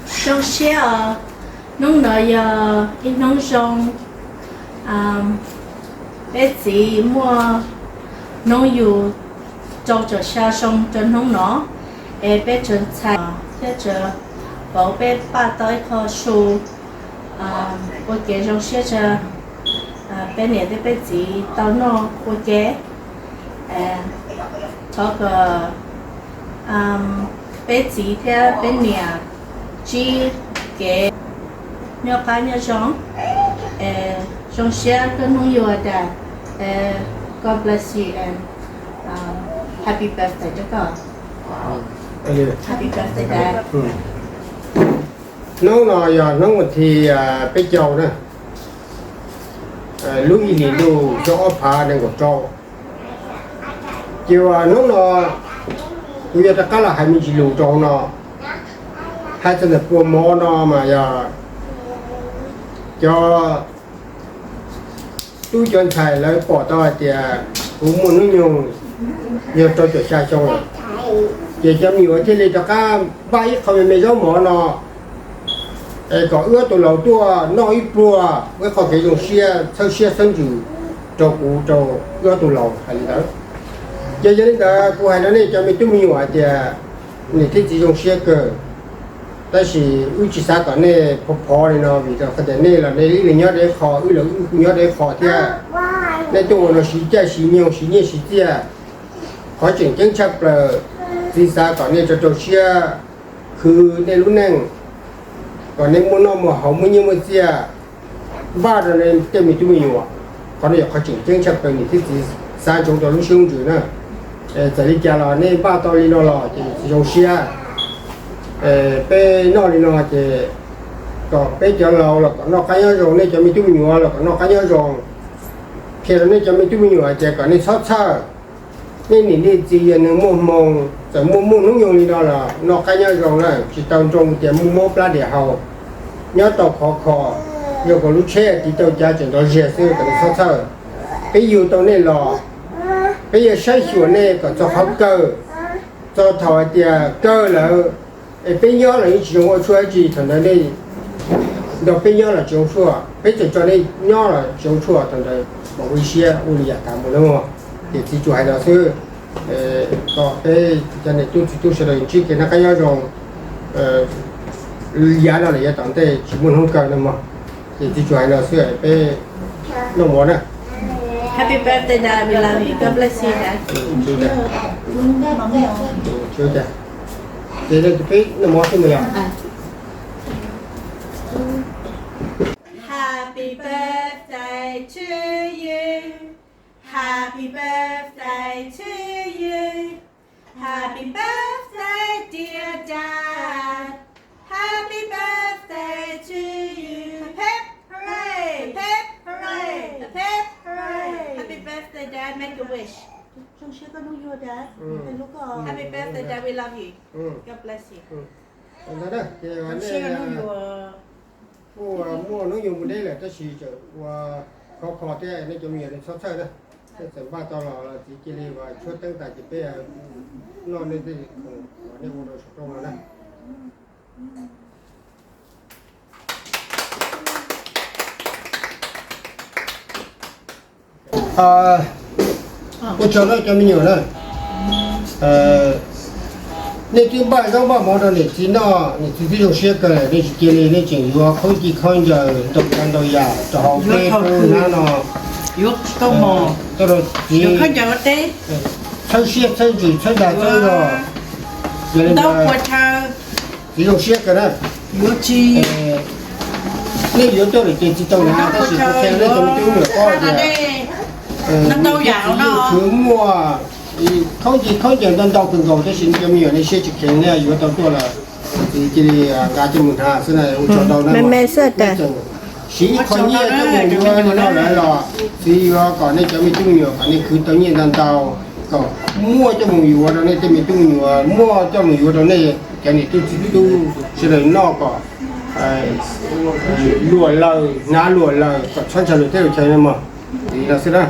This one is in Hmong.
Zoo siab os, hnub no yog ib hnub zoo. Peb txiv muaj hnub yug rau caum xya xyoo rau hnub no, es peb tseem ntxhais thiab tseem pauv peb paj tau ib qho su ua kev zoo siab rau peb niam thiab peb txiv tau noj ua ke. Thov kom peb txiv thiab peb niam tsib kev nyob qab nyob zoo, zoo siab kawg hnub yug tas. God bless you and happy birthday to God. Happy birthday, Dad. Hnub no yog hnub vas thiv peb caug na, lub ib hlis ntuj xyoo ob phav nees nkaum rau. Ces hnub no kuv yuav rov qab los hais me ntsis lus rau hauv no, hais txog ntawm pua mov no mas yog cov tub cov ntxhais lawv pom tau hais tias kuv muaj hnub nyoog yog rau caum xya xyoo lawm, ces cov me nyuam thiaj li rov qab npaj ib qho me me zaub mov no es kom wb ob tug laus tuaj noj ib pluag ua ib qho kev zoo siab txhawb siab txhawb ntsws rau kuv rau wb ob tug laus hais li ntawd. Ces yog li ntawd kuv hais rau nej cov me tub me nyuam hais tias niam thiab txiv zoo siab kawg, tab sis wb tsis xav kom nej phov phov li no vim rau qhov tias nej los nej ib leeg nyob deb qho, wb los wb kuj nyob deb qho thiab. Nej tuaj ua no siv caij siv nyoog siv nyiaj siv txiaj, qhov tseem ceeb tshaj plaws txiv xav kom nej rau rau siab khwv nej lub neej, kom nej muaj noj muaj haus muaj nyiaj muaj txiaj npaj rau nej tej me tub me nyuam. Qhov no yog qhov tseem ceeb tshaj plaws niam thiab txiv xav ntsoov rau lub siab lub ntsws na. Txawm li cas los nej npaj tau li no los ces niam txiv zoo siab. Peb noj li no ces kom peb cov laus los kom noj qab nyob zoo, nej cov me tub me nyuam los kom noj qab nyob zoo. Qhia rau nej cov me tub me nyuam hais tias kom nej txhob txhawj, nej niam nej txiv yog neeg muaj hmoo, txawm muaj muaj hnub nyoog li no los noj qab nyob zoo na, tsis tau nroo tias muaj mob plab diam haus, nyob tau khov kho, yog kom lub tsheb tiv tau cav tseem nrov ziag xwb, kom nej txhob txhawj. Peb yug tau nej los, peb yuav saib xyuas nej kom txog qhov kawg, txog thaum hais tias kawg lawm es peb nyob los yeej tsis zoo ua tshuaj dab tsi, thaum ntawd nej nrog peb nyob los tsis zoo tshuaj, peb tseem tso nej nyob los tsis zoo tshuaj, thaum ntawd mam ua ib siab ua li yam tas mus na mog. Ces txiv tsuas hais no xwb, kom peb cov niam tub txiv tub sawv daws ntsib kev noj qab nyob zoo, yav no los yav tom ntej tsis muaj hnub kawg no mog. Ces txiv tsuas hais no xwb, peb noj mov na. Happy birthday, Dad. We love you. God bless you, Dad. Ces peb noj mov xwb mas yog. Happy birthday to you. Happy birthday to you. Happy birthday, dear Dad. Happy birthday to you. Pep, hooray! Pep, hooray! Pep, hooray! Happy birthday, Dad. Make a wish. Zoo siab koj hnub yug, Dad. Happy birthday, Dad. We love you. God bless you. Zoo siab koj hnub yug. Kuj muaj hnub nyoog mus deb lawm tab sis tseem ua khov kho thiab, nej cov me nyuam nej txhob txhawj na. Nej txawm npaj tau los los txiv cia li tshuab teeb tas ces peb noj nej tej khoom uas nej ua rau saum rooj no na. Ua tsaug na cov me nyuam na. Nej twb npaj zaub npaj mov rau niam txiv noj, niam txiv twb zoo siab kawg, nej tsis cia li, nej tseem yuav khaub ncaws khaub ncaws ntau tsav ntau yam rau hauv peb qub hnab no. Yuav khaub ncaws ua teb, txhawb siab txhawb ntsws txhawb dag txhawb zog. Yog li ntawd, txiv zoo siab kawg na. Nej yuav tuaj lawm ces tsis tau na, tab sis kuv qhia nej cov me tub me nyuam paub tias nej txiv yeej khwv muaj khaub ncaws khaub ncaws ntau ntau kawg nkaus, tab sis nej cov me nyuam nej siab tsis kheev, nej yuav tau tuaj lawm, txiv cia li nqa coj mus hnav xwb na, ua tsaug ntau na. Siv ib qho nyiaj coj mus yuav noj lawm los txiv yuav kom nej cov me tub me nyuam kom nej khwv tau nyiaj ntau ntau, kom muaj coj mus yuav rau nej tej me tub me nyuam, muaj coj mus yuav rau nej cov niam tub txiv tub sawv daws noj kom luam lawm hnav luam lawm kom txhob ntshai luag teb luag chaw no mog. Li no xwb na.